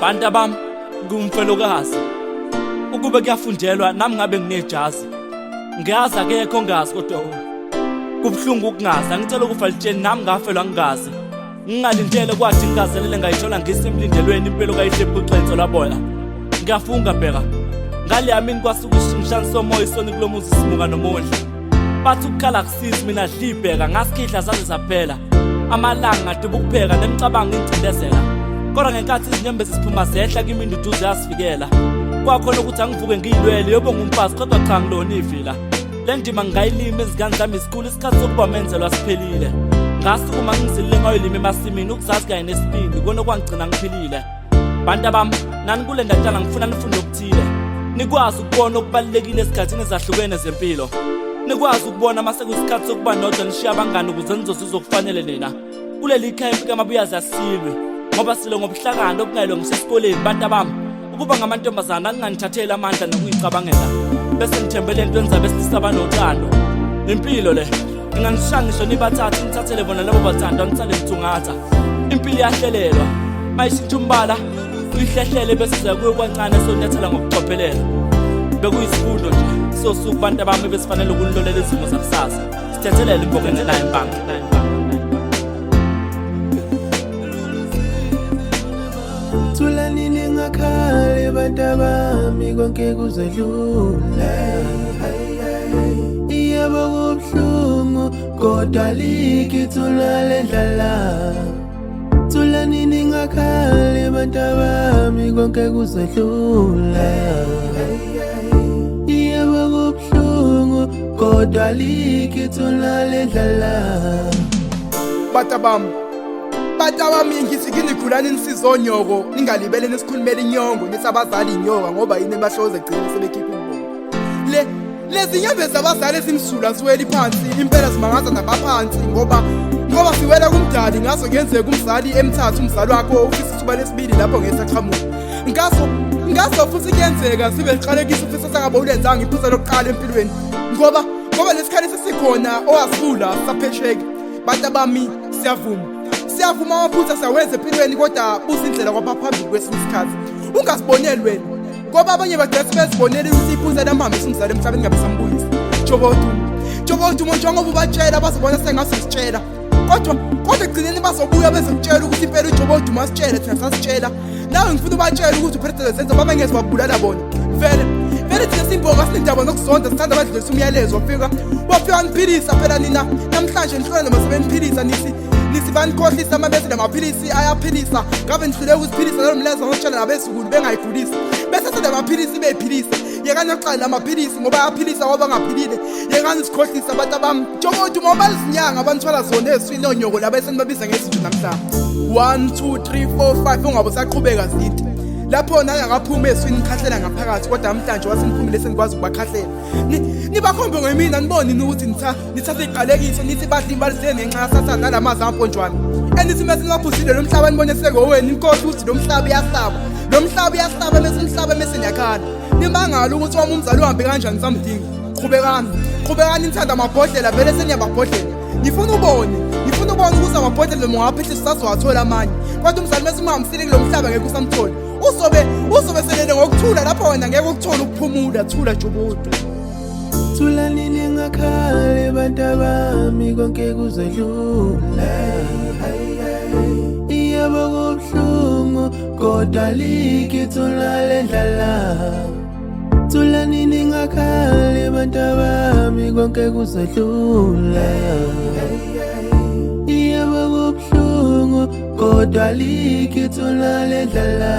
Bantu abami ngumfelokazi. Ukube kuyafundelwa nami ngabe nginejazi. Ngiyazi akekho ongazi kodwa kubuhlungu ukungazi. Angicela ukufa litsheni nami ngafelwa ngingazi. Ngingalindele kwathi ngingazelele ngayithola ngisemlindelweni impilo kayihlephu uxenso lwaboya. Ngiyafunga bheka. Ngaleya mini kwasuka isishingishane somoya isoni kulomuzi simuka nomondli. Bathi ukukhala kusizi mina dlibheka ngasikhihla zaze zaphela. Amalanga ngaduba ukupheka nemicabango ingcindezela. Kodwa ngenkathi izinyembezi ziphuma zehla kimi induduzo yasifikela. Kwakhona ukuthi angivuke ngiyilwele yobo ngumfazi kodwa cha ngilona ivila. Le ndima ngingayilima izingane zami zikhulu isikhathi sokuba menzelwa siphelile. Ngasukuma ngizilile ngayoyilima emasimini ukuzazi kanye nesibindi kona okwangigcina ngiphilile. Bantu abami nani kule ndatshana ngifuna nifunde okuthile. Nikwazi ukubona okubalulekile ezikhathini ezahlukene zempilo. Nikwazi ukubona mase kuyisikhathi sokuba nodwa nishiya abangani ukuze nizozuza okufanele nina. Kuleli khempi kamabuyazi asilwi ngoba silo ngobuhlakani obungayelwa ngisho esikoleni bantu abami. Ukuba ngamantombazana akunganithatheli amandla nokuyicabangela bese ngithembele entweni zabesilisa abanothando. Impilo le inganishaya ngisho nibathathe nithathele bona labo bathandwa nisale nithungatha. Impilo iyahlelelwa mayishintsha umbala uyihlehlele bese siya kuyo kwancane sonyathela ngokucophelela. Bekuyisifundo nje sosuku bantu abami besifanele ukunilolela izimo zakusasa. Sithethelele imboka engenayo impama. Thulani ningakhali bantabami konke kuzodlula. Yebo kubuhlungu kodwa likithula lendlala. Thulani ningakhali bantabami konke kuzodlula. Yebo kubuhlungu kodwa likithula lendlala. Bantabami, bantabami ngithi kini khulani nisizonyoko ningalibele nisikhulumela inyongo nithi abazali inyoka ngoba yini ebahloze gcina sebekhipha umbongo. Le lezi nyembezi zabazali ezimsulwa ziweli phansi impela zimangaza nabaphansi ngoba siwela kumdali ngaso kuyenzeka umzali emthatha umzali wakho ufisa ithuba lesibili lapho ngeke saqhamuka. Ngaso futhi kuyenzeka sibe siqalekisa ufisa sangabe ulenzanga iphutha lokuqala empilweni ngoba lesikhali sesikhona owasula saphesheki. Bantu abami siyavuma amaphutha siyawenza empilweni kodwa buza indlela kwabaphambili kwesinye isikhathi. Ungasiboneli wena ngoba abanye bagcina sebezibonela ukuthi iphutha lamhambisa umzali emhlabeni ngabe sambuyisa. Jobodumo njengoba ubatshela bazobona sengathi usitshela kodwa ekugcineni bazobuya bezokutshela ukuthi impela uJobodumo asitshele thina sasitshela. Nawe ngifuna ubatshele ukuthi uphethe zenzo babengeze babulala bona. Vele thina simbonga sinendaba nokuzonda sithanda abadlulisa umyalezo wafika niphilisa phela nina namhlanje nihlula noma sebeniphilisa nithi banikhohlisa uma bethi lamaphilisi ayaphilisa ngabe nihluleka ukuziphilisa nalo mlezo ngokutshela nabezukulu bengayigulisi bese selamaphilisi beyiphilise. Yekani ukuxala lamaphilisi ngoba ayaphilisa ngoba bangaphilile. Yekani sikhohlisa abantu abami. Jobodumo balizinyanga abanithwala zona eziswini onyoko laba esenibabiza ngezinto namhlanje. 1 2 3 4 5 ungabe usaqhubeka zide. Lapho naye akaphuma eswini nikhahlela ngaphakathi kodwa namhlanje waseniphumile senikwazi ukubakhahlela. Nibakhombe ngemina nibone ukuthi nithatha iqalekiso nithi badla imali ngenxa yasathane nalamazwi amponjwana. Enithi mase niwaphuzile lo mhlaba nibone sekuweni nikhohlwe ukuthi lo mhlaba uyahlaba. Lo mhlaba uyahlaba mase nihlaba mase niyakhala. Nimangala ukuthi wami umzali uhambe kanjani samdinga. Qhubekani nithanda amabhodlela vele seniyababhodlela. Ngifuna ubone ukuthi amabhodlela noma ungawaphehla usazowathola amanye. Kodwa umzali mase ungahambisile kulo mhlaba ngeke usamthole. Uzobe selele ngokuthula lapho wena ngeke ukuthole ukuphumula. Thula Jobodu. Thulani ningakhali bantabami konke kuzodlula. Yebo kubuhlungu kodwa likithula lendlala. Thulani ningakhali bantabami konke kuzodlula. Yebo kubuhlungu kodwa likithula lendlala.